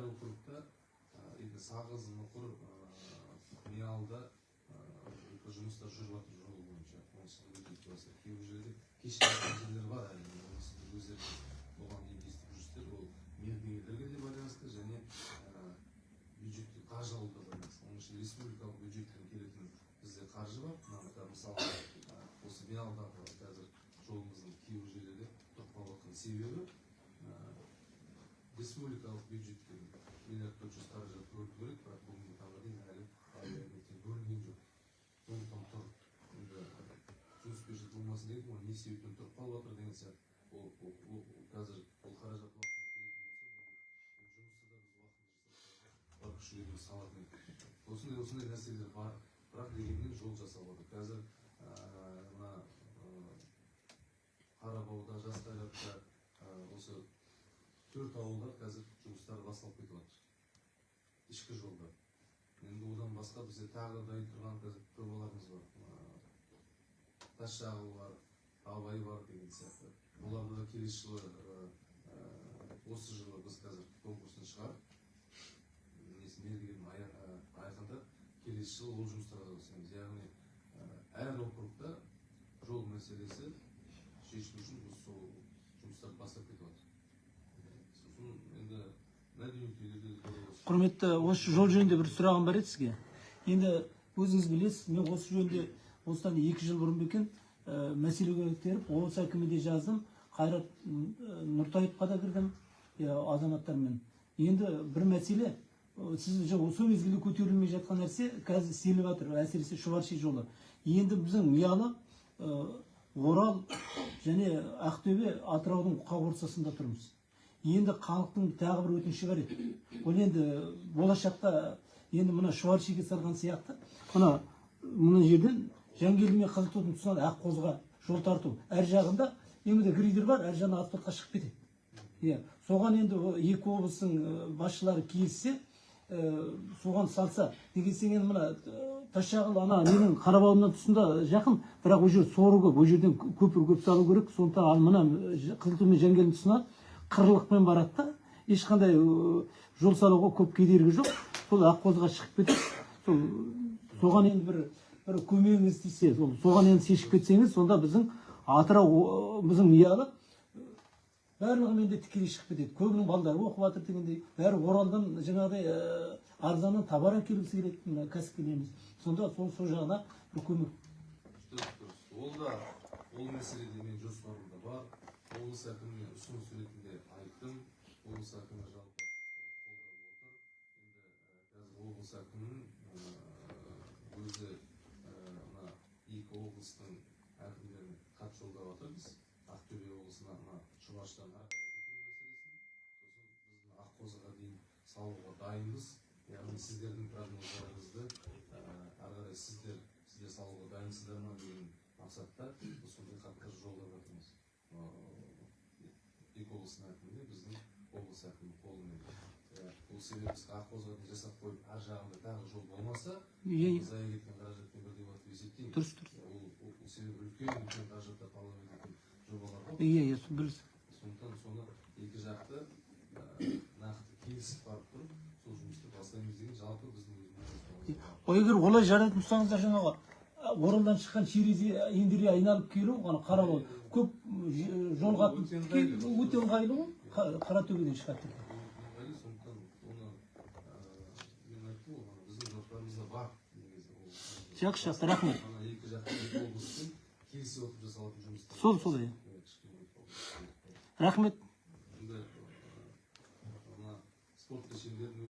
Әр округта, енді Сағыз, Мұқыр, Миялда жұмыстар жүріп жатыр жол бойынша. Оны сіздер өте білесіздер. Кейбір жерде кешігетін жерлер бар әрине, оны сіздер өздеріңіз бұған дейін естіп жүрсіздер. Ол мердігерлерге де байланысты және бюджетте қаржы алуға байланысты. Оның ішінде республикалық бюджеттен келетін бізде қаржы бар. Мына, мысалы, осы Миялдағы қазір жолымыздың кейбір жерлерде тұрып қалып жатқан себебі республикалық бюджеттен 1 400 миллион қаражат бөліну керек, бірақ бүгінгі таңға дейін әлі дәрі бөлінген жоқ, сондықтан тұр. Енді түсініспеушілік болмасын дедім ғой, не себептен тұрып қалып жатыр деген сияқты. Ол қазір ол қаражат уақытында келетін болса, бұл жұмысты да біз уақытында жасап, бар күш жігерімізді салатын едік. Осындай нәрселер бар, бірақ дегенмен жол жасалып жатыр. Қазір мына Қарабауда, Жас Қайратта, осы төрт ауылда қазір жұмыстар басталып кетіп жатыр ішкі жолда. Енді одан басқа бізде тағы да дайын тұрған қазір жобаларымыз бар. Тасшағыл бар, Абай бар деген сияқты. Оларды да келесі жылы, осы жылы біз қазір конкурсын шығарып, несі, мердігерін айқындап, келесі жылы ол жұмыстарға да бастаймыз. Яғни әр округта жол мәселесі шешілу үшін біз сол жұмыстарды бастап кетіп жатырмыз. Сосын енді мәдениет үйлерде де осы Құрметті, осы жол жөнінде бір сұрағым бар еді сізге. Енді өзіңіз білесіз, мен осы жөнінде осыдан 2 жыл бұрын ба екен, мәселе көтеріп, облыс әкіміне де жаздым, Қайрат Нұртаевқа да кірдім, иә, азаматтармен. Енді бір мәселе, сіз жаңа сол мезгілде көтерілмей жатқан нәрсе қазір істеліп жатыр, әсіресе Шұбарши жолы. Енді біздің Миялы Орал және Ақтөбе, Атыраудың қақ ортасында тұрмыз. Енді халықтың тағы бір өтініші бар еді. Ол енді болашақта енді мына Шұбаршиге салған сияқты, мына жерден Жангелді мен Қызылтудың тұсынан Аққозыға жол тарту. Әр жағында енді грейдер бар, әр жағынан асфальтқа шығып кетеді, иә. Соған енді екі облыстың басшылары келіссе, соған салса деген. Сен енді мына Тасшағыл ана ненің, Қарабауының тұсында жақын, бірақ ол жер соры көп, ол жерден көпір көп салу керек. Сондықтан ал мына Қызылту мен Жангелді тұсынан қырлықпен барады да, ешқандай жол салуға көп кедергі жоқ, сол Аққозыға шығып кетеді. Сол соған енді бір көмегіңіз тисе, сол соған енді шешіп кетсеңіз, сонда біздің Атырау, біздің Миялы барлығымен де тікелей шығып кетеді. Көбінің балдары оқып жатыр дегендей, бәрі Оралдан жаңағыдай арзаннан товар әкелгісі келеді мына кәсіпкерлеріміз. Сонда сол жағына бір көмек. Дұрыс. Ол да, ол мәселе де менің жоспарымда бар. Облыс әкіміне ұсыныс ретінде айттым, облыс әкімі жалпы қолдап отыр. Енді қазір облыс әкімінің өзі мына екі облыстың әкімдеріне хат жолдап жатырмыз. Ақтөбе облысына мына Шұбаршыдан ары қарай бітіру мәселесін, сосын біздің Аққозыға дейін салуға дайынбыз, яғни сіздердің прогноздарыңызды ары қарай сіздер салуға дайынсыздар ма деген мақсатта біз сондай хаттар жолдап жатырмыз екі облыстың әкіміне, біздің облыс әкімінің қолымен. Иә, бұл себебі біз Аққозыға дейін жасап қойып, ар жағында тағы жол болмаса, Иә. зая кеткен қаражатпен бірдей болады деп есептеймін. Дұрыс. Ол себебі үлкен қаражаттар талап ететін жобалар ғой. Иә, білесіз. Сондықтан соны екі жақты нақты келісіп барып тұрып, сол жұмысты бастаймыз деген жалпы біздің өзіміздің жоспарымызда бар. Ой, егер олай жарайтын болсаңыздар, жаңағы Оралдан шыққан через Ендіре айналып келу, ана Қарабау көп жолға Өте ыңғайлы. Өте ыңғайлы ғой, Қаратөбеден шығады екен. Ыңғайлы, сондықтан оны мен айттым ғой, ана біздің жоспарымызда бар негізі ол. Жақсы, рахмет. Ана екі жақты, екі облыспен келісе отырып жасалатын жұмыстар. Солай. Иә, кішкене Рахмет. Енді мына спорт кешендерін